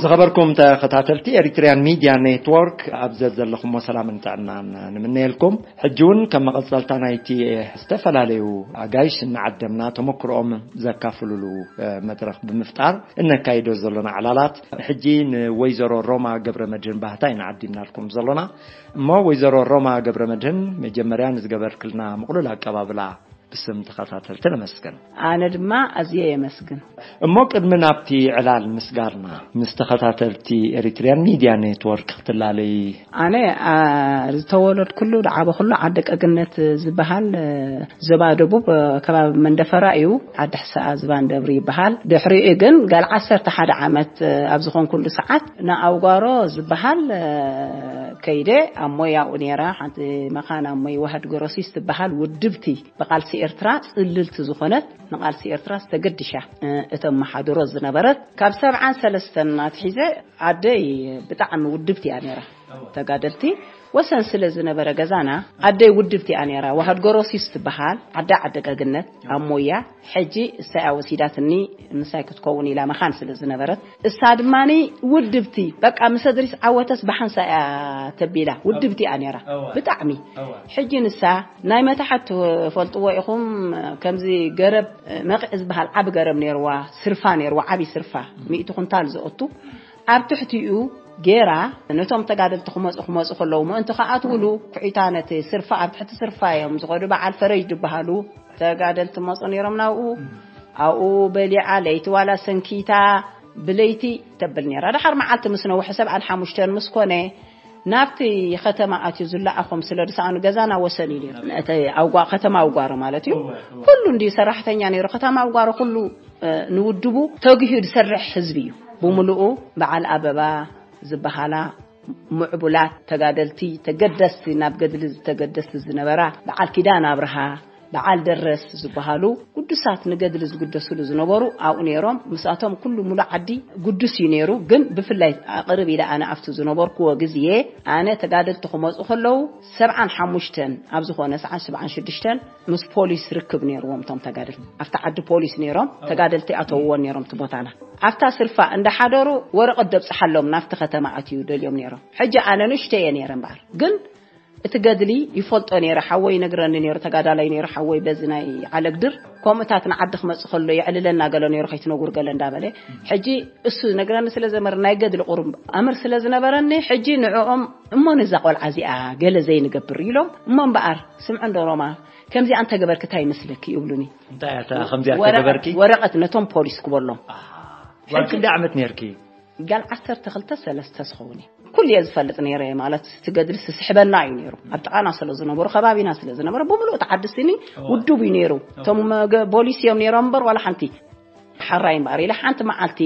ዝኸበርኩም ተኸታተልቲ ኤሪትሪያን ሚድያ ኔትወርክ፣ ኣብ ዘዘለኹሞ ሰላምን ጥዕናን ንምነየልኩም። ሕጂ እውን ከም መቐጸልታ ናይቲ ዝተፈላለዩ ኣጋይሽ እናዓደምና ተመክሮኦም ዘካፍሉሉ፣ እ፣ መድረኽ ብምፍጣር እነካይዶ ዘሎና ዕላላት፣ ሕጂ ንወይዘሮ ሮማ ገብረ መድህን ባህታ ኢና ዓዲምናልኩም ዘሎና። እሞ ወይዘሮ ሮማ ገብረ መድህን፣ መጀመርያ ንዝገበርክልና ምቕሉል ኣቀባብላ ብስም ተኸታተልቲ ነመስግን። ኣነ ድማ ኣዝየ የመስግን። እሞ ቅድሚ ናብቲ ዕላል ምስጋርና፣ ምስ ተኸታተልቲ ኤሪትሪያን ሚድያ ኔትወርክ ክትላለይ? ኣነ፣ ኣ፣ ዝተወለድኩሉ ዝዓበኹሉ ዓዲ ቀግነት ዝበሃል፣ እ፣ ዞባ ደቡብ፣ እ፣ ከባቢ መንደፈራ እዩ። ዓዲ ሕሰኣ ዝባን ደብሪ ይበሃል። ድሕሪኡ ግን ጋል ዓሰርተ ሓደ ዓመት፣ እ፣ ኣብ ዝኾንኩሉ ሰዓት ንኣውጓሮ ዝበሃል፣ እ፣ ከይደ ኣብ ሞያኡ ነይራ። ሓንቲ መኻን ኣብ ሞይ ዋህድ ጎሮሲስ ትበሃል ውድብቲ ብቃልሲ ኤርትራ ጽልልቲ ዝኾነት፣ ንቃልሲ ኤርትራ ዝተገድሻ፣ እ፣ እተመሓድሮ ዝነበረት፣ ካብ ሰብዓን ሰለስተን ኣትሒዘ ኣደይ ብጣዕሚ ውድብቲ እያ ነይራ። ተጋደልቲ ወሰን ስለ ዝነበረ ገዛና፣ ኣደይ ውድብቲ እያ ነይራ። ዋህድ ጎሮሲስ ትበሃል ዓዳ ዓደ ቀግነት ኣብ ሞያ፣ ሕጂ እሳ እያ ወሲዳትኒ፣ ምሳይ ክትከውን ኢላ መኻን ስለ ዝነበረት፣ እሳ ድማኒ ውድብቲ፣ በቃ፣ ምስ ኣድሪስ ዓወተስ ብሓንሳ እያ ተቢላ፣ ውድብቲ እያ ነይራ። እዋ። ብጣዕሚ። እዋ። ሕጂ ንሳ ናይ መታሕት ትፈልጥዎ ኢኹም፣ ከምዚ ገረብ፣ መቕዕ ዝበሃል ዓቢ ገረብ ነይርዋ፣ ስርፋ ነይርዋ፣ ዓቢ ስርፋ፣ ሚእቲ ኩንታል ዝእቱ። ኣብ ትሕቲኡ ጌራ፣ ነቶም ተጋደልቲ ክመጹ፣ ክመጹ ከለዉ፣ ምእንቲ ከኣትውሉ፣ ኩዒታ ነቲ ስርፋ፣ ኣብ ትሕቲ ስርፋ እዮም ዝኸዱ። በዓል ፈረጅ ዝበሃሉ ተጋደልቲ መጹ ነይሮም ናብኡ። ኣብኡ በሊዓ፣ ለይቲ ዋላ ሰንኪታ፣ ብለይቲ ተብል ነይራ። ደሓር መዓልቲ ምስ ነውሐ፣ ሰብዓን ሓሙሽተን ምስ ኮነ፣ ናብቲ ከተማ ኣትዩ ዝለኣኾም ስለ ዝሰኣኑ፣ ገዛና ወሰን እዩ ነይሩ። እቲ ኣውጓ-፣ ከተማ ኣውጓሮ ማለት እዩ። እወ፣ እወ። ኩሉ እንዲ ሰራሕተኛ ነይሩ። ከተማ ኣውጓሮ ኩሉ፣ እ፣ ንውድቡ ተጊሁ ዝሰርሕ ህዝቢ እዩ። ብምሉኡ በዓል ኣበባ ዝበሃላ ምዕቡላት ተጋደልቲ፣ ተገደስቲ፣ ናብ ገድሊ ዝተገደስቲ ዝነበራ፣ በዓል ኪዳን ኣብርሃ፣ በዓል ደረስ ዝበሃሉ ግዱሳት፣ ንገድሊ ዝግደስሉ ዝነበሩ ኣብኡ ነይሮም። ምስኣቶም ኩሉ ሙሉእ ዓዲ ግዱስ እዩ ነይሩ። ግን ብፍላይ ኣቕርብ ኢለ ኣነ ኣብቲ ዝነበርኩዎ ግዜ፣ ኣነ ተጋደልቲ ክመጹ ከለዉ፣ ሰብዓን ሓሙሽተን ኣብ ዝኾነ ሰዓት፣ ሰብዓን ሽዱሽተን ምስ ፖሊስ ርክብ ነይርዎም እቶም ተጋደልቲ። ኣብቲ ዓዲ ፖሊስ ነይሮም፣ ተጋደልቲ ኣተውዎን ነይሮም እቲ ቦታና። ኣብታ ስርፋ እንዳሓደሩ ወረቐት ደብጽሓሎም ናብቲ ከተማ ኣትዩ ደልዮም ነይሮም። ሕጂ ኣነ ንእሽተየ ነይረ እምበኣር፣ ግን እቲ ገድሊ ይፈልጦ ነይረ፣ ሓወይ ይነግረኒ ነይሩ፣ ተጋዳላይ ነይሩ ሓወይ፣ በዚ ናይ ዓለግድር ከምኡታት ንዓዲ ክመጽእ ከሎ የዕልለና ገለ ነይሩ፣ ከይትነጉር ገለ እንዳበለ። ሕጂ እሱ ነግረኒ ስለ ዘመር ናይ ገድሊ ቁሩብ ኣምር ስለ ዝነበረኒ፣ ሕጂ ንዕኦም፣ "እሞ ነዛ ቆልዓ እዚኣ ገለ ዘይንገብር?" ኢሎም። "እሞ እምበኣር ስምዒ እንዶ ሮማ፣ ከምዚኣ እንተገበርኪ እንታይ ይመስለኪ?" ይብሉኒ። እንታይ እያ እታ ከምዚኣ ወረቐት፣ እተገበርኪ? ወረቐት ነቶም ፖሊስ ክበሎም። ኣሃ። ጓል ሕጂ ክንደይ ዓመት ነይርኪ? ጋል ዓሰርተ ክልተ ሰለስተ ዝኸውን እየ። ኩሉ እየ ዝፈልጥ ነይረ፣ ማለት፣ እቲ ገድሊ ዝስሕበና እዩ ነይሩ። ኣብ ጥቓና ስለ ዝነበሩ፣ ከባቢና ስለ ዝነበረ፣ ብምሉእ እቲ ዓዲ ስኒ እዋ። ውዱብ እዩ ነይሩ። እዋ። እቶም ገ-፣ ፖሊስ እዮም ነይሮም እምበር፣ ዋላ ሓንቲ። ሓራይ እምበኣር ኢለ ሓንቲ መዓልቲ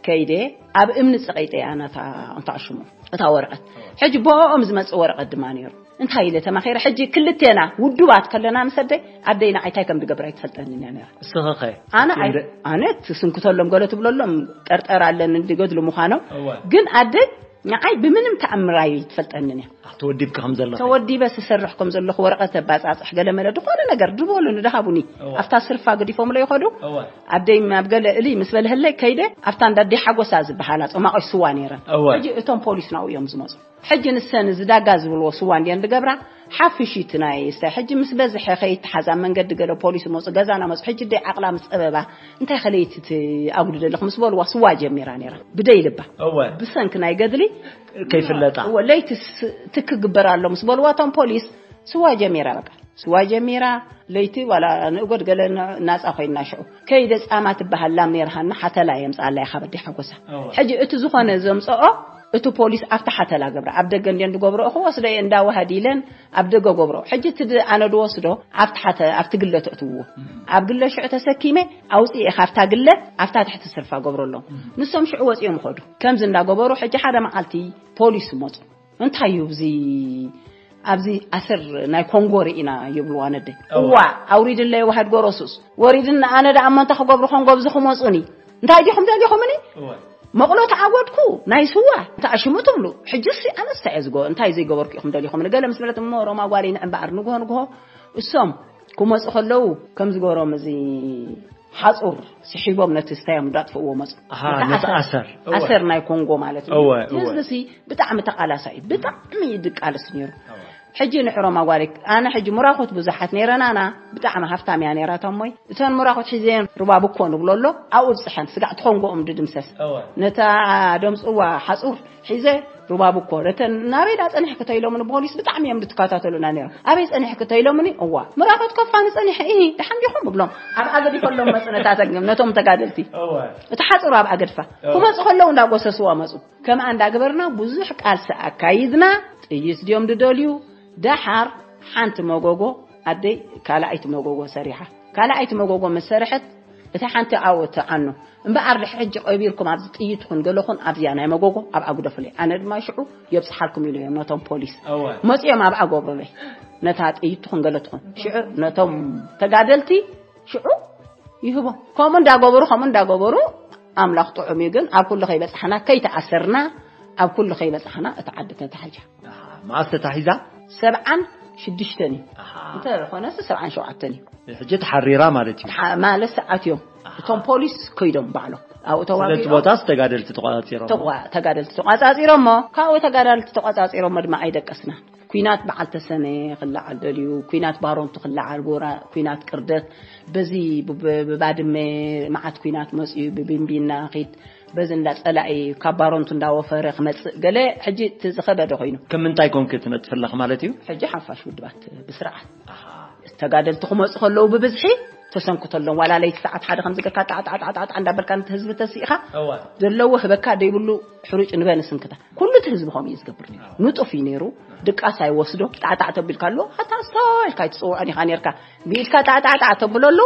ከይደ ኣብ እምኒ ጸቒጠ እያ ነታ፣ እንታ ሽሙ፣ እታ ወረቐት። እዋ። ሕጂ ብኦኦም ዝመጽእ ወረቐት ድማ ነይሩ። እንታይ ኢለ ተማኺረ፣ ሕጂ ክልቴና ውዱባት ከለና ምስ ኣደይ፣ ኣደይ ንዓይ እንታይ ከም ዝገብር ኣይትፈልጠንን እያ ነይራ። እስኺ ኸ? ኣነ ኣይ-፣ እንደ- ኣነ ትስንክተሎም ገለ ትብለሎም ጠርጠር ኣለኒ፣ እንዲገድሉ ምዃኖም። እወ። ግን ኣደይ ንዓይ ብምንም ተኣምር ኣይትፈልጠንን እያ። ኣቲ ተወዲብኪ ከም ዘለኺ። ተወዲበ ዝሰርሕ ከም ዘለኹ፣ ወረቐት ኣባጻጽሕ፣ ገለ መለ ዝኾነ ነገር ድበሉ ንድሃቡኒ። እወ። ኣብታ ስርፋ ገዲፎምለ ይኸዱ። እወ። ኣደይ ኣብ ገለ እሊ ምስ በልህለይ ከይደ ኣብታ እንዳ ኣደይ ሓጎሳ ዝበሃላ ጾማቆች ስዋ ነይረን። እወ። ሕጂ እቶም ፖሊስ ናብኡ እዮም ዝመጹ። ሕጂ ንሰን እዚ ዳጋ ዝብልዎ ስዋ እንድየን ዝገብራ፣ ሓፍሽ እቲ ናይ ስታይ። ሕጂ ምስ በዝሐ ከይተሓዛ መንገዲ ገለ ፖሊስ መጹ፣ ገዛና መጹ። ሕጂ ደይ ዓቕላ ምስ ጸበባ፣ "እንታይ ከለይቲ ትኣጉዲ ዘለኹ?" ምስ በልዋ ስዋ ጀሚራ ነይራ፣ ብደይ ልባ። እወ። ብሰንኪ ናይ ገድሊ ከይፍለጣ። እወ፣ ለይቲ ስ-፣ ትክ ግበር ኣሎ ምስ በልዋ እቶም ፖሊስ፣ ስዋ ጀሚራ በቃ። ስዋ ጀሚራ፣ ለይቲ ዋላ ንእጎድ ገለ ን-፣ ናጻ ኮይንና ሽዑ። ከይደ ጻማ ትበሃል ላም ነይርሃና፣ ሓተላ የምጽኣላ ኢኻ በዲ ሓጎሳ። እወ። ሕጂ እቲ ዝኾነ ዘምጽኦ፣ እቲ ፖሊስ ኣብቲ ሓተላ ገብረ፣ ኣብ ደገ እንድየን ዝገብረኦ፣ ክወስዶ እየ እንዳ ዋህድ ኢለን ኣብ ደገ ገብረኦ። ሕጂ እቲ ድ-፣ ኣነ ድወስዶ ኣብቲ ሓተ-፣ ኣብቲ ግለ ተእትውዎ። እም። ኣብ ግለ ሽዑ ተሰኪመ ኣውጽኤ ካብታ ግለ ኣብታ ትሕቲ ስርፋ ገብረሎም። እም። ንሶም ሽዑ ወጺኦም ይኸዱ። ከምዚ እንዳገበሩ ሕጂ ሓደ መዓልቲ ፖሊስ መጹ። "እንታይ እዩ እዚ? ኣብዚ ኣሰር ናይ ኮንጎ ርኢና" ይብልዋ ነደይ። እዋ። "እዋ፣ ኣውሪድለይ ዋህድ ጎረሱስ። ወሪድና ኣነ ደኣ እሞ እንታይ ክገብሩ ኮንጎ ኣብዚ ክመጹኒ? እንታይ ዲኹም ደሊኹምኒ?" እዋ። መቕሎ ተዓወድኩ፣ ናይ ስዋ፣ እንታይ ሽሙ ትብሉ? ሕጂስ ኣነስ እንታይ እየ ዝገ-፣ እንታይ ዘይገበርኩ ኢኹም ደሊኹምኒ? ገለ ምስ በለት፣ እሞ ሮማ ጓለይ ንዕምበኣር ንግሆ ንግሆ እሶም ክመጹ ከለዉ ከም ዝገበሮም እዚ ሓጹር ስሒቦም ነቲ ስታዮም እንዳጥፍእዎ መጹ። ኣሃ፣ ነቲ ነቲ ኣሰር። ኣሰር። እወ። ኣሰር ናይ ኮንጎ ማለት እዩ። እወ፣ እቲ እወ። ህዝቢ ሲ ብጣዕሚ ተቓላሳይ፣ ብጣዕሚ እዩ ድቃልስ ነይሩ። እወ። ሕጂ ንሕሮም ኣጓሊክ፣ ኣነ ሕጂ ሙራኹት ብዙሓት ነይረናና፣ ብጣዕሚ ሃፍታም እያ ነይራቶም ወይ። እተን ሙራኹት ሒዘን ሩባ ብኮ ንብሎ ኣሎ፣ ኣብኡ ብጽሐን፣ ስጋዕ እቲ ኮንጎኦም ድድምሰስ። እወ። ነታ ደምጽዋ ሓጹር ሒዘ ሩባ ብኮ፣ ነተን ናበይ ዳ ጸኒሕኪ ተኢሎምኒ ብፖሊስ ብጣዕሚ እዮም ድትከታተሉና ነይሮም። ኣበይ ጸኒሕኪ ተኢሎምኒ፣ እዋ፣ ሙራኹት ከፋኒ ጸኒሐ፣ እሂ፣ ደሓን ዲኹም እብሎም። ኣብ ኣገዲ ከሎም መጽነታት ነቶም ተጋደልቲ። እወ። እቲ ሓጹር ኣብ ኣገድፋ። እወ። ክመጹ ከለዉ እንዳጎሰስዋ መጹ። ከምኣ እንዳገበርና ብዙሕ ቃልሲ ኣካይድና፣ ጥይት ድዮም ድደልዩ፣ ደሓር ሓንቲ መጎጎ ኣደይ ካልኣይቲ መጎጎ ሰሪሓ። ካልኣይቲ መጎጎ ምስ ሰረሐት፣ እታ ሓንቲ ኣብኡ ትዓኑ። እምበኣር ድሕሪ ሕጂ ቀቢርኩም ኣብዚ ጥይትኹን ገለኹን ኣብዚኣ ናይ መጎጎ ኣብኣ ግደፉለይ። ኣነ ድማ ሽዑ የብጽሓልኩም ኢሉ እዮም ነቶም ፖሊስ። እወ። መጺኦም ኣብኣ ገብሩለይ። ነታ ጥይትኹን ገለትኹን። ሽዑ ነቶም ተጋደልቲ ሽዑ ይህቦም። ከምኡ እንዳገበሩ፣ ከምኡ እንዳገበሩ፣ ኣምላኽ ጥዑም እዩ ግን፣ ኣብ ኩሉ ከይበጻሕና፣ ከይተኣሰርና፣ ኣብ ኩሉ ከይበጻሕና፣ እታ ዓዲ ተታሒዛ። ኣሃ፣ መኣስ ተታሒዛ? ሰብዓን ሽዱሽተን እዩ። ኣሃ። እንተ ኾነስ ሰብዓን ሸውዓተን እዩ። ሕጂ ተሓሪራ ማለት እዩ። ተሓ-፣ ማለት ሰዓት እዮም። ኣሃ። እቶም ፖሊስ ከይዶም ባዕሎም። ኣብኡ ስለቲ ተዋጊኦም። ቦታስ ተጋደልቲ ተቆጻጺሮም? ተቋ-፣ ተጋደልቲ ተቋጻጺሮሞ፣ ካብኡ ተጋደልቲ ተቋጻጺሮሞ ድማ ኣይደቀስና። ኩናት በዓል ተሰነ ክለዓል ደልዩ፣ ኩናት ባሮንቱ ክለዓል፣ ወራ-፣ ኩናት ቅርደት፣ በዚ ብ-፣ ብ-፣ ብባድመ መዓት ኩናት መጽዩ፣ ብቢምቢና ኺድ፣ በዚ እንዳ ጸላኢ ካብ ባሮንቱ እንዳወፈረ ክመጽእ፣ ገለ ሕጂ እቲ ዝኸበደ ኮይኑ። ከም ምንታይ ኮንኪ ትነጥፍለኽ ማለት እዩ? ሕጂ ሓፋሽ ውድባት ብስርዓት። ኣሃ። ተጋደልቲ ክመጹ ከለዉ ብብዝሒ ተሰንክተሎም፣ ዋላ ለይቲ ሰዓት ሓደ ከም ዝገርካ ጣዕ፣ ጣዕ፣ ጣዕ፣ ጣዕ፣ ጣዕ እንዳበልካ ነቲ ህዝቢ ተስኢኻ፣ እዋ። ዘለዎ ህበካ ደይብሉ ሕሩጭ ንበ ንስንክታ። ኩሉ እቲ ህዝቢ ከምኡ እዩ ዝገብር ነይሩ። ኣዎ። ንጡፍ እዩ ነይሩ። ድቃስ ኣይወስዶ። ጣዕጣዕ ተቢልካ ኣሎ፣ ኣታ ኣስተውዒልካ ኣይትጽውዖን ኢኻ ነይርካ። ብኢድካ ጣዕጣዕጣዕ ተብለሉ፣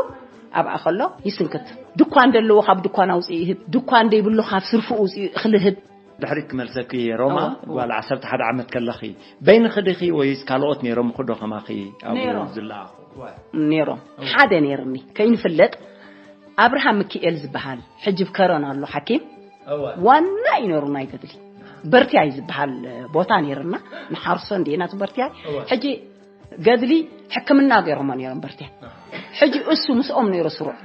ኣብኣ ከሎ ይስንክት። ድኳን ደለዎ፣ ካብ ድኳን ኣውፅኡ ይህብ። ድኳን ደይብሉ፣ ካብ ስርፉ ኣውፅኡ እኽሊ ይህብ። ድሕሪት ክመልሰኪ፣ ሮማ፣ እዋ፣ እዋ። ጓል ዓሰርተ ሓደ ዓመት ከለኺ፣ በይንኺ ዲኺ ወይስ ካልኦት ነይሮም፣ ዶ ከማኺ ኣብኡ ነይሮም። ዝለኣኹ? ነይሮም። እዋ። ሓደ ነይርኒ፣ ከይንፍለጥ፣ ኣብርሃም ሚኪኤል ዝበሃል፣ ሕጂ ብከረን ኣሎ፣ ሓኪም። እዋ። ዋና እዩ ነይሩ ናይ ገድሊ። በርትያ እዩ ዝበሃል ቦታ ነይርና፣ ንሓርሶ እንዲና እቲ በርትያ። እዋ። ሕጂ ገድሊ ሕክምና ገይሮሞ ነይሮም በርትያ። ኣሃ። ሕጂ እሱ ምስኦም ነይሩ ስሩዕ።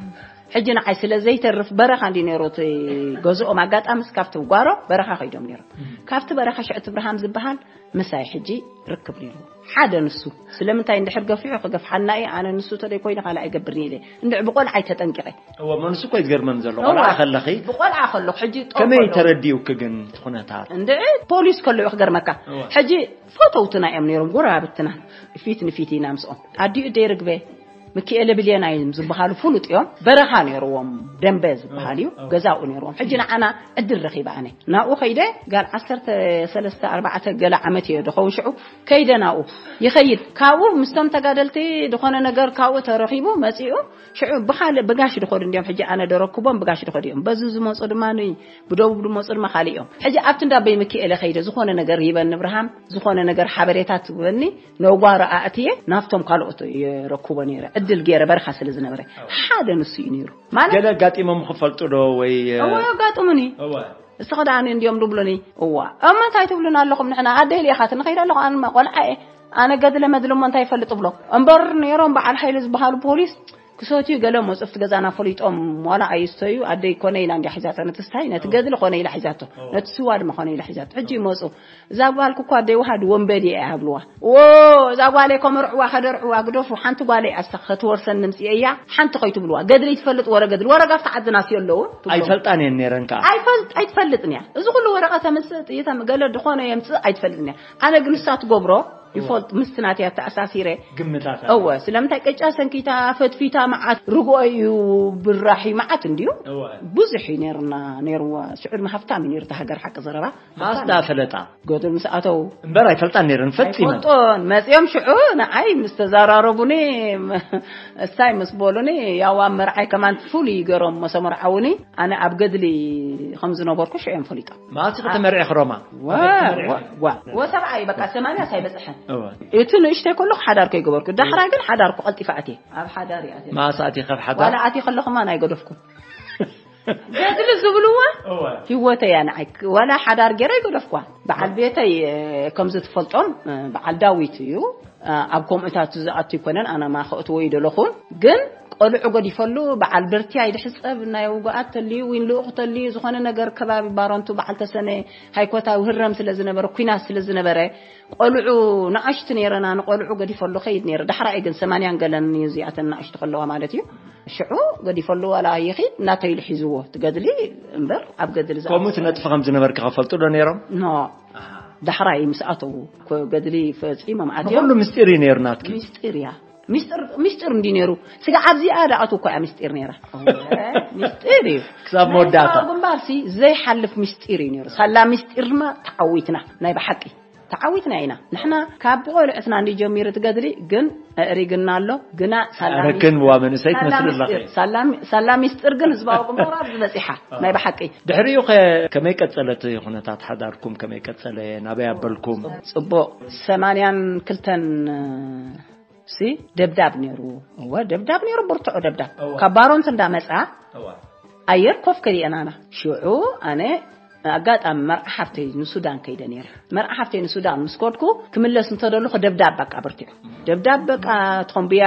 ሕጂ ንዓይ ስለ ዘይተርፍ በረኻ እንዲ ነይሩ እቲ ገዝኦም፣ ኣጋጣሚ ካብቲ ጓሮ በረኻ ከይዶም ነይሮም። እም። ካብቲ በረኻ ሽዕቲ ብርሃን ዝበሃል ምሳይ ሕጂ ርክብ ነይሩ። ሓደ ንሱ ስለምንታይ እንድሕር ገፊሑ ክገፍሓና እዩ፣ ኣነ ንሱ ተደይ ኮይኑ ካልእ ኣይገብርን ኢለ። እንድዕ ብቆልዓ ኣይተጠንቂቐ። እወ፣ እሞ ንሱ እኮ እዩ ዝገርመኒ ዘሎ። እወ። ቆልዓ ከለኺ ብቆልዓ ከለኹ ሕጂ ጦር ከመይ ከለኹ። ተረዲኡኪ ግን እቲ ኩነታት? እንድዒ ፖሊስ ከሎ እዩ ክገርመካ። እወ። ሕጂ ፈተውትና እዮም ነይሮም፣ ጎረባብትና። ፊት ንፊት ኢና ምስኦም። ኣዲኡ ደይ ርግበ፣ ሚኪኤለ ብልየና እዮም ዝበሃሉ፣ ፍሉጥ እዮም። በረኻ ነይርዎም፣ ደንበ ዝበሃል እዩ። እወ፣ እወ። ገዛኡ ነይርዎም። ሕጂ ንዓና ዕድል ረኺበ ኣነ። ናብኡ ከይደ፣ ጋል ዓሰርተ ሰለስተ ኣርባዕተ ገለ ዓመት እየ ድኸውን ሽዑ። ከይደ ናብኡ። ይኸይድ። ካብኡ ምስቶም ተጋደልቲ ዝኾነ ነገር ካብኡ ተረኺቡ መጺኡ። ሽዑ ብኻልእ ብጋሽ ድኸዱ እንዲዮም። ሕጂ ኣነ ደረክቦም ብጋሽ ድኸዱ እዮም። በዚ ዝመጹ ድማ ን-፣ ብደቡብ ዝመጹ ድማ ካልእ እዮም። ሕጂ ኣብቲ እንዳ በይ ሚኪኤለ ከይደ ዝኾነ ነገር ይበኒ ብርሃም፣ ዝኾነ ነገር ሓበሬታ ትበኒ፣ ነጓሮ ኣእትየ ናብቶም ካልኦት የረክቦ ነይረ። ዕድል ገይረ በረኻ ስለ ዝነበረ። ሓደ ንሱ እዩ ነይሩ። ማለት ገለ ኣጋጢሞም ክፈልጡ ዶ ወይ፣ እ፣ እወ፣ የጋጥሙኒ። እወ። እስኺ ደኣ እንዲዮም ድብሉኒ። እዋ። እሞ እንታይ ትብሉና ኣለኹም ንሕና? ኣደይ ኢኻ ትንኸይድ ኣለኹ። ኣነ ቆልዓ እየ። ኣነ ገድለ መድሊ እሞ እንታይ ይፈልጥ ብሎ። እምበር ነይሮም በዓል ሓይሊ ዝበሃሉ ፖሊስ ክሰትዩ ገለ መጹ ኣብቲ ገዛና ፈሊጦም ዋላ ኣይስተዩ። ኣደይ ኮነ ኢላ እንዲያ ሒዛቶ ነቲ ስታይ፣ ነቲ እወ። ገድሊ ኮነ ኢላ ሒዛቶ። እወ። ነቲ ስዋ ድማ ኮነ ኢላ ሒዛቶ። ሕጂ ይመጹ። እዛ ጓልኪ እኳ ኣደይ ውሃ ድወንበዴ እያ ይብልዋ። ዎ፣ እዛ ጓለይ ከመርዕዋ ከደርዕዋ ግደፉ። ሓንቲ ጓለይ ኣሳ ክትወርሰኒ ምጽኤያ፣ ሓንቲ ከይትብልዋ። ገድሊ ትፈልጥ ወረ ገድሊ። ወረ ጋፍታ ዓድና ስዮ ኣለዉ ትብሎም። ኣይፈልጣን እየን ነይረን ከኣ። ኣይፈልጥ-፣ ኣይትፈልጥን እያ። እዚ ኩሉ ወረቐት ኣምጽእ፣ ጥይት ኣም-፣ ገለ ድኾነ የምጽእ ኣይትፈልጥን እያ። ኣነ ግን ንሳ ትገብሮ ይፈልጥ፣ ምስቲ ናተይ ኣተኣሳሲረ። ግምታት ኣለ። እወ፣ ስለምንታይ ቅጫ ሰንኪታ፣ ፈትፊታ፣ መዓት ርግኦ እዩ፣ ብራሒ መዓት እንድዩ። እወ። ብዙሕ እዩ ነይርና፣ ነይርዋ። ሽዑ ድማ ሃፍታም እዩ ነይሩ፣ እታ ሃገር ሓቂ ዘረባ። ማስዳ ፈለጣ። ገድል ምስ ኣተው። እምበር ኣይፈልጣን ነይረን ፈጺመን። ኣይፈልጦን። መጺኦም ሽዑ ንዓይ ምስ ተዛራረቡኒ፣ ም-፣ እሳይ ምስ በሉኒ፣ ያው ኣብ መርዓይ ከማን ፍሉይ ገሮም መሰ መርዓውኒ፣ ኣነ ኣብ ገድሊ ከም ዝነበርኩ ሽዑ እዮም ፈሊጦም። መዓስ ኢኺ ተመርዒኺ ሮማ? ዋ፣ ዋ፣ ዋ። ወሰብዓ እዩ፣ በቃ ሰማንያ ሳይበጽሐን። እወ። እቲ ንእሽተይ ከለኹ ሓዳር ከይገበርኩ፣ ዳሕራይ ግን ሓዳርኩ ቀልጢፈ ኣትየ። ኣብ ሓዳር እየ ኣትየ። መዓስ ኣቲኺ ኣብ ሓዳር? ዋላ ኣትየ ከለኹማ ናይ ገደፍኩ። ገድሊ ዝብልዋ እወ። ህይወተይ እያ ንዓይ። ዋላ ሓዳር ገይረ ኣይገደፍኳ። በዓል ቤተይ፣ እ፣ ከምዚ ትፈልጦም፣ እ፣ በዓል ዳዊት እዩ። እ፣ ኣብ ከምኡታት ዝኣቱ ኣይኮነን፣ ኣነ ማ ከእትዎ ይደለኹን። ግን ቆልዑ ገዲፈሉ በዓል ብርትያ ይድሕጸብ ናይ ውጉኣት ተልዩ ዊን ልኡኽ ተልዩ ዝኾነ ነገር ከባቢ ባሮንቱ በዓል ተሰነ ሃይኮታዊ ህረም ስለ ዝነበረ ኩናት ስለ ዝነበረ ቆልዑ ንኣሽቱ ነይረና ንቆልዑ ገዲፈሉ ከይድ ነይረ። ዳሕራይ ግን ሰማንያን ገለን እዩ እዚኣተን ንኣሽቱ ከለዋ ማለት እዩ። ሽዑ ገዲፈሉ ዋላ ይኺድ እናተይሉ ሒዝዎ ትገድሊ እምበር ኣብ ገድሊ ከምኡ ዝኣተወ ትነጥፊ ከም ዝነበርኪ ከፈልጡ ዶ ነይሮም? ኖ ዳሕራይ ምስ ኣተዉ ገድሊ ፈጺሞም ኣትዮም። ንኩሉ ምስጢር እዩ ነይሩ ናትኪ? ምስጢር እያ። ምስጢር ምስጢር እንዲ ነይሩ ስጋ ኣብዚኣ ዳኣቱ እኮ እያ ምስጢር ነይራ። ምስጢር እዩ። ክሳብ ናይ መወዳእታ። ግንባር ሲ ዘይሓልፍ ምስጢር እዩ ነይሩ። ሳላ ምስጢር ድማ ተዓዊትና ናይ ብሓቂ ተዓዊትና ኢና። ንሕና ካብ ቆልዕትና እንዲ ጀሚሩ ትገድሊ ግን ኣእሪግና ኣሎ። ግና ሳላ ኣረክን ምስጢር- ዋ መንእሰይ ሳላ ትመስሊ ኣለኺ። ምስጢር- ሳላ- ሳላ ምስጢር ግን ህዝባዊ ግንባር ኣብዚ በፂሓ ናይ ብሓቂ። ድሕሪኡ ከ ከመይ ቀጸለ እቲ ኩነታት ሓዳርኩም ከመይ ቀጸለ ናበይ ኣበልኩም? ጽቡቕ ሰማንያን ክልተን ሲ ደብዳብ ነይሩ። እወ ደብዳብ ነይሩ ብርትዑ ደብዳብ እወ። ካብ ባሮንት እንዳመጻ እወ። ኣየር ኮፍ ከሊአናና ሽዑ ኣነ ኣጋጣሚ መርዓ ሓፍተይ ንሱዳን ከይደ ነይረ። መርዓ ሓፍተይ ንሱዳን ምስ ከድኩ ክምለስ እንተደለኹ ደብዳብ በቃ ብርትዑ ደብዳብ በቃ ተኾምብያ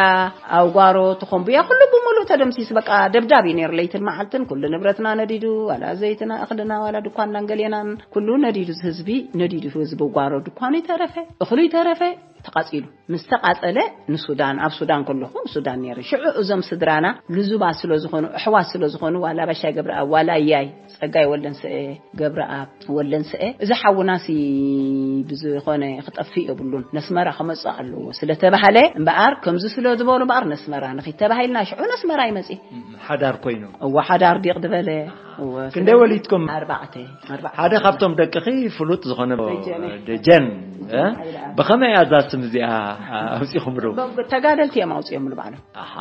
ኣውጓሮ ተኾምብያ ኩሉ ብምሉእ ተደምሲስ በቃ ደብዳብ እዩ ነይሩ። ለይትን መዓልትን ኩሉ ንብረትና ነዲዱ ዋላ ዘይትና እኽልና ዋላ ድኳንናን ገሌናን ኩሉ ነዲዱ ህዝቢ ነዲዱ ህዝቢ ኣውጓሮ ድኳኑ ይተረፈ እኽሉ ይተረፈ ተቓጺሉ። ምስ ተቓጸለ ንሱዳን ኣብ ሱዳን ከለኹ ንሱዳን ነይረ። ሽዑ እዞም ስድራና ልዙባ ስለ ዝኾኑ ኣሕዋት ስለ ዝኾኑ ዋላ ባሻይ ገብረኣብ ዋላ ያይ ጸጋይ ወልደንስኤ ገብረኣብ ወልደንስኤ እዚ ሓውናሲ ብዝኾነ ክጠፍእ የብሉን ነስመራ ክመጽእ ኣለዎ ስለተባህለ እምበኣር ከምዚ ስለ ዝበሉ እምበኣር ነስመራ ንኺድ ተባሂልና ሽዑ ነስመራ ይመጽእ። ሓዳር ኮይኑ። እወ ሓዳር ዲቕ ዝበለ እወ፣ ክንደይ ስለዚ ወሊድኩም? ኣርባዕተ ኣርባዕተ ሓደ ካብቶም ደቅኺ ፍሉጥ ዝኾነ ደጀነ። ደጀን እ? ሓይለ ኣብ። ብኸመይ እያ እዛ ስም እዚኣ ኣውፂኹምሉ? ተጋደልቲ እዮም ኣውፅኦምሉ ባዕሎም። ኣሃ።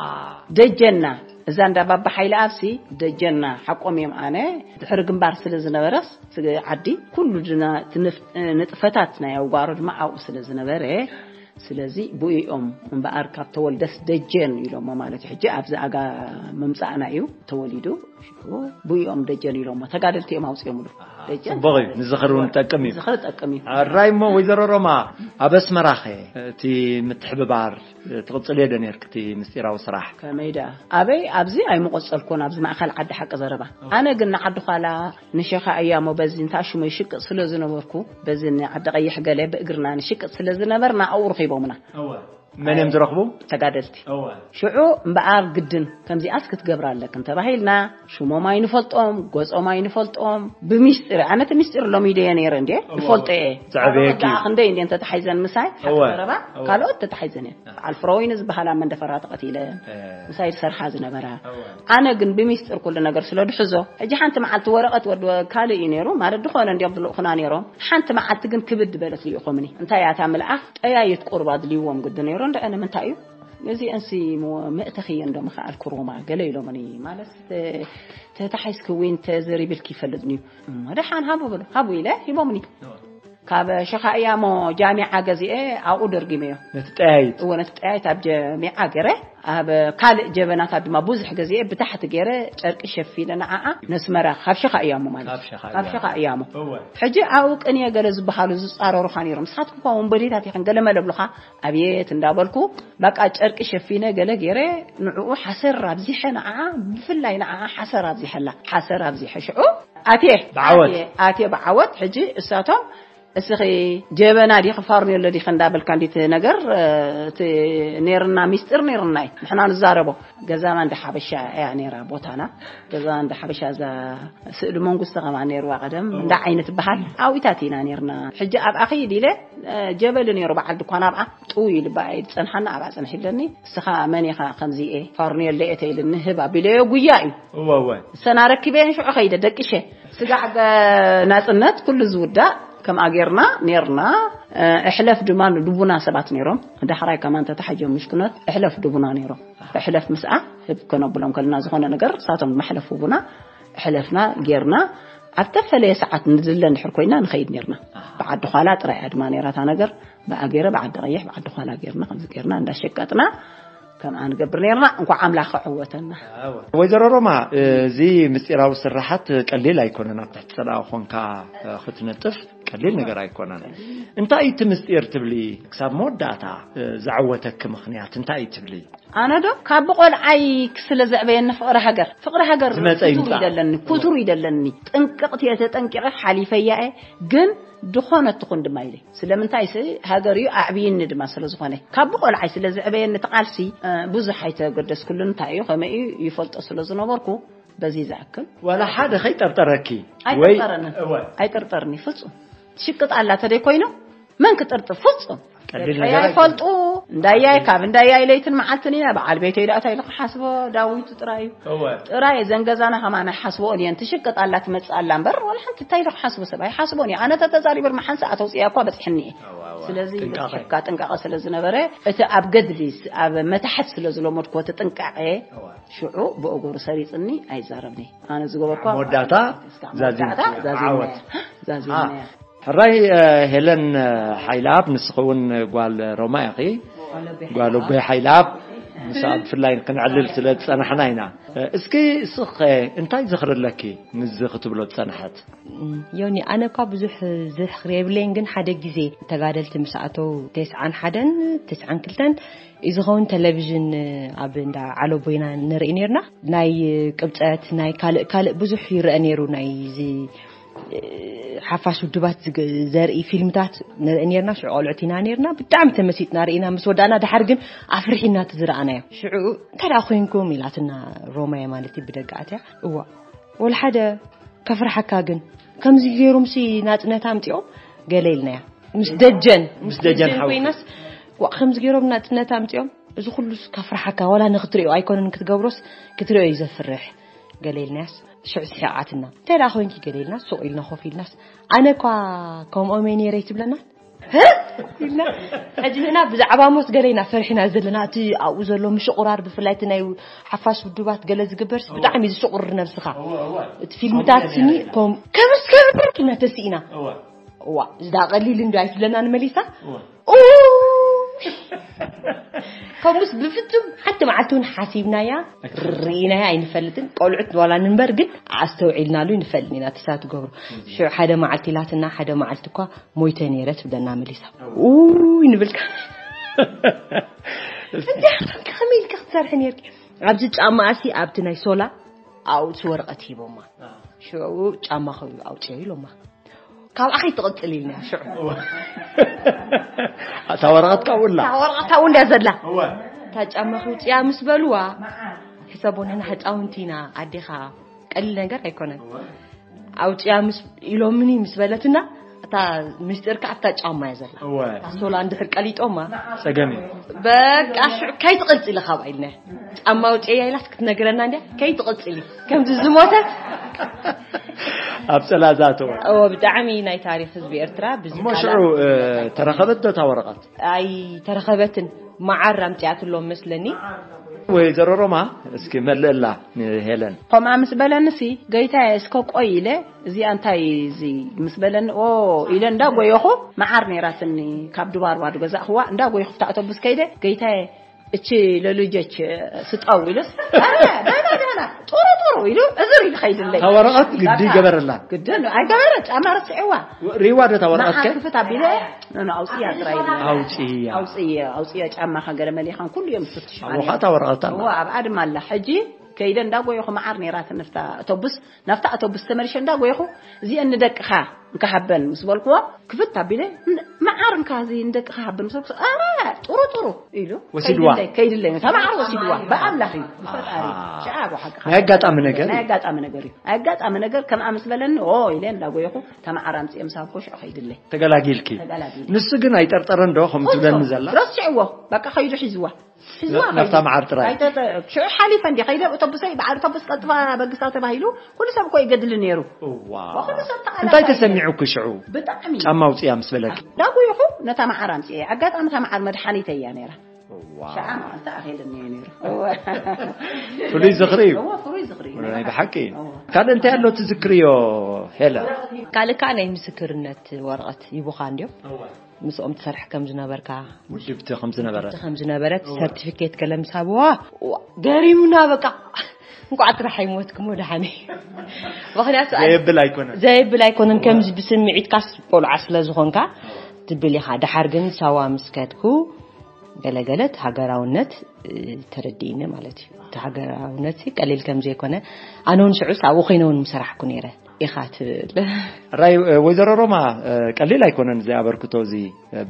ደጀና እዛ እንዳ ባባ ሓይለ ኣብዚ ደጀና ሓቆም እዮም። ኣነ ድሕሪ ግንባር ስለ ዝነበረስ እቲ ዓዲ ኩሉ ድና እቲ ንፍ- ንጥፈታት ናይ ኣውጓሮ ድማ ኣብኡ ስለ ዝነበረ ስለዚ ብኡ እዮም እምበኣር ካብ ተወልደስ ደጀን ኢሎሞ ማለት እዩ። ሕጂ ኣብዚ ኣጋ ምምፃእና እዩ ተወሊዱ ሽዑ ብኡ እዮም ደጀን ኢሎሞ ተጋደልቲ እዮም ኣውፅኦምሉ። ደጀን ጽቡቕ እዩ። ንዝኽሪ እውን ጠቅም እዩ። ንዝኽሪ ጠቅም እዩ። ኣራይ እሞ ወይዘሮ ሮማ ኣብ ኣስመራኸ እቲ ምትሕብባር ትቕጽልዮ ዶ ነርክ እቲ ምስጢራዊ ስራሕ? ከመይ ደኣ ኣበይ ኣብዚ ኣይምቆጸልኩን ኣብዚ ማእከል ዓዲ ሓቂ ዘረባ። ኣነ ግን ንዓዲ ዃላ ንሸኻ እያሞ በዚ እንታ ሽሙ ይሽቅጥ ስለ ዝነበርኩ በዚ ንዓዲ ቀይሕ ገለ ብእግርና ንሽቅጥ ስለ ዝነበርና ኣብኡ ረኺቦምና። እወ። መን እዮም ዝረኽቡ? ተጋደልቲ። እወ። ሽዑ እምበኣር ግድን ከምዚኣስ ክትገብር ኣለክን ተባሂልና ሽሞም ኣይንፈልጦም፣ ገጾም ኣይንፈልጦም፣ ብሚስጢር፣ ኣነ እቲ ሚስጢር ሎሚደዮ ነይረ እንዴ፣ እወ። ይፈልጦ እየ። ዘዕበየኪ። ካልኦት ደኣ ክንደይ እንዴ እንተተሓይዘን ምሳይ፣ እወ። ሓቂ ዘረባ፣ እወ። ካልኦት ተተሓይዘን እየን። እ። በዓል ፍረወይኒ ዝበሃላ መንደፈራ ተቐቲለ፣ እ። ምሳይ ዝሰርሓ ዝነበራ። እወ። ኣነ ግን ብሚስጢር ኩሉ ነገር ስለ ድሕዞ፣ ሕጂ ሓንቲ መዓልቲ ወረቐት ወዲ ካልእ እዩ ነይሩ፣ ማለት ድኾነ እንዲዮም ዝልእኹና ነይሮም። ሓንቲ መዓልቲ ግን ክብድ በለት ልኢኾምኒ። እንታይ እያ እታ ምልኣኽ? ጠያይት ቁሩብ ኣድልይዎም ግዲ ነይሩ። እንድዒ ንምንታይ እዩ? እዚአንሲ ሞ-፣ መእተኽየን ዶ ምኽኣልኩ ሮማ? ገለ ኢሎምኒ። ማለት፣ ተ-፣ ተታሒዝኪ ወይ እንተ ዘሪብልኪ ይፈልጥኒ እዩ። እሞ ደሓን ሃቡ ብሎ። ሃቡ ኢለ ሂቦምኒ። ካብ ሸኻ እያሞ ጃሚዓ ገዚኤ ኣብኡ ደርጊመዮ። ነቲ ጠያይት? እወ፣ ነቲ ጠያይት ኣብ ጀሚዓ ገይረ፣ ኣብ ካልእ ጀበናታት ድማ ብዙሕ ገዚኤ ብታሕቲ ገይረ ጨርቂ ሸፊነ ንዓኣ ነስመራ፣ ካብ ሸኻ እያሞ ማለት ካብ እዩ። ሸኻ ካብ እያሞ። ሸኻ እያሞ። እወ። ሕጂ ኣብኡ ቅንየ ገለ ዝበሃሉ ዝጻረሩኻ ነይሮም። ንስኻትኩም እኳ ወንበዴታት ኢኽን ገለ መለ ብሉኻ፣ ኣብየት እንዳበልኩ፣ በቃ ጨርቂ ሸፊነ ገለ ገይረ፣ ንዕኡ ሓሰር ኣብዚሐ ንዓኣ፣ ብፍላይ ንዓኣ ሓሰር ኣብዚሐላ። ሓሰር ኣብዚሐ። ሽዑ ኣትየ፣ ብዓወት። ኣትየ፣ ኣትየ ብዓወት። ሕጂ እሳቶም፣ "እስኺ ጀበና ዲኺ ፋርኔሎ ዲኺ?" እንዳበልካ እንዲት ነገር፣ እ፣ እቲ ነይርና፣ ሚስጥር ነይርና እዩ። ንሕና ንዛረቦ። ገዛ እንዳ ሓበሻ እያ ነይራ ቦታና። ገዛ እንዳ ሓበሻ እዛ ስእሊ መንግስቲ ከማ ነይርዋ ቀደም፣ እንዳ ዓይኒ ትበሃል። ኣብኡ ኢና ነይርና። ሕጂ ኣብኣ ኸይድ ኢለ፣ እ፣ ጀበሊ ነይሩ በዓል ድኳን ኣብኣ። ጥው ኢሉ ብኣይ ዝጸንሓና ኣብኣ ጽንሕ ኢለኒ። "እስኻ መን ኢኻ ከምዚ እየ ፋርኔሎ እየ ተይልኒ ህብ ኣቢለዮ ጉያ እዩ." እወ፣ እወ። እሰን ኣረኪበየን ሽዑ ኸይደ ደቂሸ። ስጋዕ ገ-፣ ናጽነት ኩሉ ዝውዳእ ከምኣ ጌርና ኔርና። እ፣ እሕለፍ ድማ ንድቡና ሰባት ኔሮም። ዳሕራይ ከማን ተታሒዞም ምሽኩነት እሕለፍ ድቡና ኔሮም። እሕለፍ ምስኣ ህብ ከነብሎም ከለና ዝኾነ ነገር ንሳቶም መሕለፍ ህቡና። እሕለፍና ጌርና ኣብ ተፈለየ ሰዓት ንድለ እንድሕር ኮይና ንኸይድ ኔርና። ኣሃ። ብዓዲ ዃላ ጥራይ እያ ድማ ኔራ እታ ነገር። ብኣ ገይረ ብዓዲ ቀይሕ ብዓዲ ዃላ ጌርና ከምዚ ጌርና እንዳሸቀጥና ከምኣ ንገብር ኔርና። እንኳዕ ኣምላኽ ኣዕወተና። ኣወ። ወይዘሮ ሮማ፣ እዚ ምስጢራዊ ስራሓት ቀሊል ኣይኮነን። ኣብ ትሕቲ ጸላኢ ኮንካ ክትነጥፍ ቀሊል ነገር ኣይኮነን። እንታይ እቲ ምስጢር ትብሊ? ክሳብ መወዳእታ ዘዕወተኪ ምኽንያት እንታይ እዩ ትብሊ? ኣነ ዶ ካብ ቆልዓይ ስለ ዘዕበየኒ ፍቕሪ ሃገር፣ ፍቕሪ ሃገር ዝመፀ ክቱር ይምፃእ። ይደለኒ፣ ክቱር ይደለኒ። ጥንቅቕቲ እየ ተጠንቂቐ ሓሊፈያ እየ፣ ግን ዝኾነ ትኹን ድማ ኢለ። ስለምንታይ ሲ ሃገር እዩ ኣዕብይኒ ድማ ስለ ዝኾነ። ካብ ቆልዓይ ስለ ዘዕበየኒ እቲ ቃልሲ፣ እ፣ ብዙሕ ኣይተገደስኩሉን። እንታይ እዩ ከመይ እዩ ይፈልጦ ስለ ዝነበርኩ በዚ ዝኣክል። ዋላ ሓደ ከይጠርጠረኪ ወይ ኣይጠርጠረንን። እወ። ኣይጠርጠርኒ ፍጹም። ሽቅጥ ኣላ ተደይ ኮይኑ መን ክጥርጥር ፍጹም። ቀሊል ደቀይ ነገር ኣይፈልጡ። እንዳያይ ካብ እንዳያይ ለይትን መዓልትን ኢና በዓል ቤተይ ዳእታ ኢሉ ክሓስቦ ዳዊቱ ጥራይ እዩ። እወ። ጥራይ ዘን ገዛና ከማን ኣይሓስቦን እየን። ትሽቅጥ ኣላ ትመጽእ ኣላ እምበር ዋላ ሓንቲ እንታይ ኢሉ ክሓስቦ ሰብ ኣይሓስቦን እዩ። ኣነ ተተዛሪበር መሓንሳ ኣተውፅያ እኳ በፅሕኒ እየ። እወ፣ እወ። ስለዚ ጥንቃቐ። በፅሕካ ጥንቃቐ ስለ ዝነበረ እቲ ኣብ ገድሊ ስ-፣ ኣብ መታሕት ስለ ዝለመድኩዎ እቲ ጥንቃቐ እወ። ሽዑ ብእግሩ ሰሪፅኒ ኣይዛረብኒ። ኣነ ዝገበርኩ ኣብ መወዳእታ ክሳብ ዛዚም መወዳእታ ዛዚምናያ። ዓወት። ዛዚምናያ። ሕራይ፣ እ፣ ሄለን፣ እ፣ ሓይለኣብ፣ ንስኺ እውን ጓል ሮማ ኢኺ። ጓል ኣቦይ ሓይለኣብ፣ ምስኣ ብፍላይ ክንዕልል ስለ ዝጸናሕና ኢና። እ፣ እስኪ እስኺ እንታይ ዝኽሪ ኣለኪ ምስዚ ክትብሎ ዝጸናሐት? እም፣ ዮኒ፣ ኣነ እኳ ብዙሕ ዝኽሪ የብለይን፣ ግን ሓደ ግዜ ተጋደልቲ ምስ ኣተው ተስዓን ሓደን ተስዓን ክልተን እዩ ዝኸውን ቴሌቪዥን ኣብ እንዳ ዓለቦይና ንርኢ ነርና። ናይ ቅብጸት፣ ናይ ካልእ ካልእ ብዙሕ ይረአ ነይሩ። ናይ እዚ ሓፋሽ ውድባት ዝግ-፣ ዘርኢ ፊልምታት ንርኢ ነርና። ሽዑ ቆልዑት ኢና ነርና። ብጣዕሚ ተመሲጥና ርኢና ምስ ወዳእና፣ ድሓር ግን ኣፍሪሒና እቲ ዝረኣናዮ። ሽዑ "እንታይ ደኣ ኮይንኩም?" ኢላትና ሮማየ ማለት እዩ ብደጋኣትያ። "እዋ፣ ወላ ሓደ ከፍርሓካ ግን ከምዚ ገይሮምሲ ናጽነት ኣምጺኦም?" ገለ ኢልናያ። ምስ ደጀን፣ ምስ ደጀን ሓውኪ። ኮይናስ፣ "ዋ፣ ከምዚ ገይሮም ናጽነት ኣምጺኦም?" እዚ ኩሉስ ከፍርሓካ፣ ዋላ ንክትሪኦ ኣይኮነን ክትገብሮስ፣ ክትሪኦ እዩ ዘፍርሕ። ገለ ኢልናያስ፣ ሽዑ ስሒቓትና። "እንታይ ደኣ ኮይንኪ?" ገለ ኢልና፣ ሱቕ ኢልና ኮፍ ኢልናስ፣ "ኣነ እኳ ከምኦም እየ ነይረ" ኣይትብለና? "ህህ?" ኢልና። ሕጂ ንሕና ብዛዕባ ሞት ገለ ኢና ፈሪሕና ዘለና። እቲ ኣብኡ ዘሎ ምሽቑራር፣ ብፍላይ እቲ ናይ ሓፋሽ ውድባት ገለ ዝግበርስ፣ ብጣዕሚ እዩ ዝስቑር ነብስኻ። እወ፣ እወ። እቲ ፊልምታት ከምኡ ስኒ ገለ ኢና። ከም-፣ ከምስ ከምር ኢልና ተስኢና። እወ። "እዋ፣ እዚ ደኣ ቀሊል እንዶ" ኣይትብለና ንመሊሳ? እወ። ኡ! ከምኡስ ብፍጹም ሓንቲ መዓልቲ እውን ሓሲብናያ፣ ኣይትፈልጥን። ርኢናያ ኣይንፈልጥን። ቆልዑት ዋላ ንንበር ግን ኣስተውዒልናሉ ይንፈልጥ ኢና፣ ተሳ ትገብሩ። ሽዑ ሓደ መዓልቲ ኢላትና፣ ሓደ መዓልቲ እኳ ሞይተ ነይረ ትብለና መሊሳ። እወ። ኡይ ንብልካ። እስኪ። እንታይ ከመይ ኢልካ ክትሰርሒ ነይርኪ? ኣብዚ ጫማኣሲ ኣብቲ ናይ ሶላ ኣብኡ ወረቐት ሂቦማ። ኣዎ። ሽዑ ጫማ ኸው ኣውፅኦ ኢሎማ። "ካብኣ ከይትቕፅል" ኢልና ሽዑ። እታ ወረቐት ካብኡ ኣላ። እታ ወረቐት ኣብኡ እንድያ ዘላ። እወ። እታ ጫማ ክውፅያ ምስ በልዋ፣ ሕሰቦ ንሕና ህፃውንቲ ኢና፣ ኣዴኻ ቀሊል ነገር ኣይኮነን። እወ። "ኣውፅያ" ምስ ኢሎምኒ ምስ በለትና፣ እታ ምስጢር ከዓ ኣብታ ጫማ እያ ዘላ። እወ። እታ ሶላ እንድሕር ቀሊጦማ፣ ጸገም እዩ። በቃ ሽዑ "ከይትቕፅሊ" ካብኣ ኢልና። ጫማ ኣውፅያ ኢላስ ክትነግረና እንድያ፣ "ከይትቕፅሊ ከምዚ ዝሞተት" ኣብ ጸላዛቶ። እወ፣ ብጣዕሚ ናይ ታሪኽ ህዝቢ ኤርትራ ብዙሕ እሞ ካልኣት ሽዑ፣ እ፣ ተረኸበት ዶ እታ ወረቐት? ኣይተረኸበትን። መዓር ኣምጺኣትሎም መስለኒ። ወይዘሮ ሮማ፣ እስኪ መልእላ ንሄለን። ከምኣ ምስ በለንሲ፣ "ገይታየ፣ እስከ ቆይ" ኢለ፣ "እዚኣ እንታይ እዚ?" ምስ በለኒ፣ "ኦ" ኢለ እንዳጎየኹ፣ መዓር ነይራትኒ ካብ ድባርዋ ዝገዛእኽዋ፣ እንዳጎየኹ ኣብታ ኣውቶቡስ ከይደ፣ "ገይታየ፣ እቺ ለልጆች ስጠው" ኢሉስ፣ "ዳና፣ ዳና፣ ዳና፣ ጥሩ፣ ጥሩ" ኢሉ፣ እዝር ኢሉ ከይድለይ። እታ ወረቐት ግዲ በቃ፣ ገበረላ። ግድን፣ ኣይገበረ፣ ጫማ ረስዕዋ። ሪዋ ዶ እታ ወረቐት ከ? መዓር ክፍት ኣቢለ፣ ኖ፣ ኖ፣ ኣውፅያ ጥራይ ኢለ። ኣውፅያ። ኣውፅያ፣ ኣውፅያ፣ ጫማ ከገለ መሊኻን ኩሉ እዮም ዝፍትሹ። ኣብኡ ኸዓ እታ ወረቐት ኣላ። እዋ፣ ኣብኣ ድማ ኣላ። ሕጂ ከይደ እንዳጎየኹ፣ መዓር ነይራትኒ ኣብታ ኣውቶቡስ፣ ናብታ ኣውቶቡስ ተመሊሸ እንዳጎየኹ፣ "እዚአን ንደቅኻ እንካ ሃበን" ምስ በልክዎ፣ ክፍት ኣቢለ፣ "ን-፣ መዓር እንካ እዚ ንደቅኻ ሃበን" ምስ በልኩ፣ "ኣረ፣ ጥሩ፣ ጥሩ" ኢሉ፣ ወሲድዋ። "ከይድለይ፣ ከይድለይ፣ እታ መዓር ወሲድዋ፣ ብኣምላኽ እዩ፣ ብፈጣሪ እዩ፣ ኣሃ። ሽዓ ብሓቅኻ ናይ ኣጋጣሚ ነገር ናይ እዩ። ኣጋጣሚ ነገር እዩ። ናይ ኣጋጣሚ ነገር ከምኣ ምስ በለኒ፣ ኦ" ኢለ እንዳጎየኹ፣ እታ መዓር ኣምፅኤ ምስ ሃብኩዎ፣ ሽዑ ከይድለይ። ተገላጊልኪ። ተገላጊለ። ንሱ ግን ኣይጠርጠረን ዶ፣ ከም ትብለኒ ፍጹም። ዘላ? ረሲዕዎ፣ በቃ ከይዱ ሒዝዋ። ሒዝዋ ና-፣ ናብታ ከይዱ። መዓር ጥራይ። ኣይተጠ-፣ ሽዑ ሓሊፈ እንዲ፣ ከይደ ኣውቶቡሰይ፣ በዓል ኣውቶቡስ ቀልጥፋ በግሳ ተባሂሉ፣ ኩሉ ሰብ እኮ ይገድል ነይሩ። እዋ። ኩሉ ሰብ ተቓላሳይ እንታይ ነይሩ። ተሰሚዑኪ ሽዑ? ብጣዕሚ። ጫማ ኣውፅያ ምስ በለኪ? እንዳጎየኹ ነታ መዓር ኣምፅኤ። ኣጋጣሚ እታ መዓር መድሓኒተይ እያ ነይራ። እዋ። ሽዓ መዓልቲ ኣኺሉኒ እዩ ነይሩ። እዋ። ፍሉይ ዝኽሪ እዩ። እዋ፣ ፍሉይ ዝኽሪ እዩ። ናይ ብሓቂ። እዋ። ካልእ እንታይ ኣሎ ትዝክርዮ ሄለን? ካልእ ከዓ ናይ ምስክርነት ወረቐት ይቡኻ እንድዮም። እዋ። ምስኦም ትሰርሕ ከም ዝነበርካ፣ ውድብቲ ከም ዝነበረት። ውድብቲ ከም ዝነበረት፣ እዋ። ሰርቲፊኬት ገለ ምስ ሃብዋ፣ እዋ፣ ገሪሙና በቃ። እንኳዕ ጥራሕ ኣይሞትኩም ወደሓኒ። ምክንያቱ ዘየብል ኣይኮነን። ዘየብል ኣይኮነን። ከምዚ ብስምዒትካስ ቆልዓ ስለ ዝኾንካ ትብል ኢኻ። ደሓር ግን ሳዋ ምስ ከድኩ ገለገለት ሃገራውነት ተረዲእኒ ማለት እዩ። እቲ ሃገራውነት ቀሊል ከም ዘይኮነ ኣነ እውን ሽዑስ ኣብኡ ኮይነ እውን ምሰራሕኩ ነይረ። ኢኻ ትብል። ራይ ወይዘሮ ሮማ፣ ቀሊል ኣይኮነን እዚ ኣበርክቶ እዚ።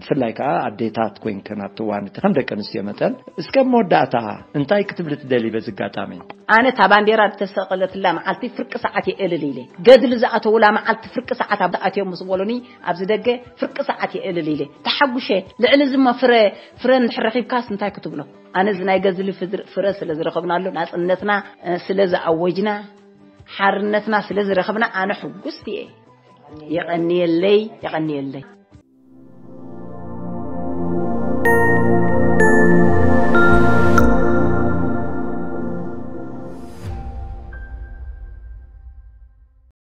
ብፍላይ ከዓ ኣዴታት ኮይንከን ኣብቲ እዋን እቲ ከም ደቂ ኣንስትዮ መጠን። እስከ መወዳእታ እንታይ ክትብሊ ትደሊ በዚ ኣጋጣሚ? ኣነ እታ ባንዴራ ዝተሰቐለትላ መዓልቲ ፍርቂ ሰዓት የእልል ኢለ፣ ገድሊ ዝኣተውላ መዓልቲ ፍርቂ ሰዓት ኣብ ኣትዮም ምስ በሉኒ ኣብዚ ደገ ፍርቂ ሰዓት የእልል ኢለ ተሓጉሸ። ልዕሊ ዝሞ ፍረ ፍረ እንድሕር ረኺብካስ እንታይ ክትብሎ? ኣነ እዚ ናይ ገድሊ ፍረ ስለ ዝረኸብናሉ፣ ናፅነትና ስለ ዝኣወጅና፣ ሓርነትና ስለ ዝረኸብና ኣነ ሕጉስቲ እየ። የቐንየለይ፣ የቐንየለይ።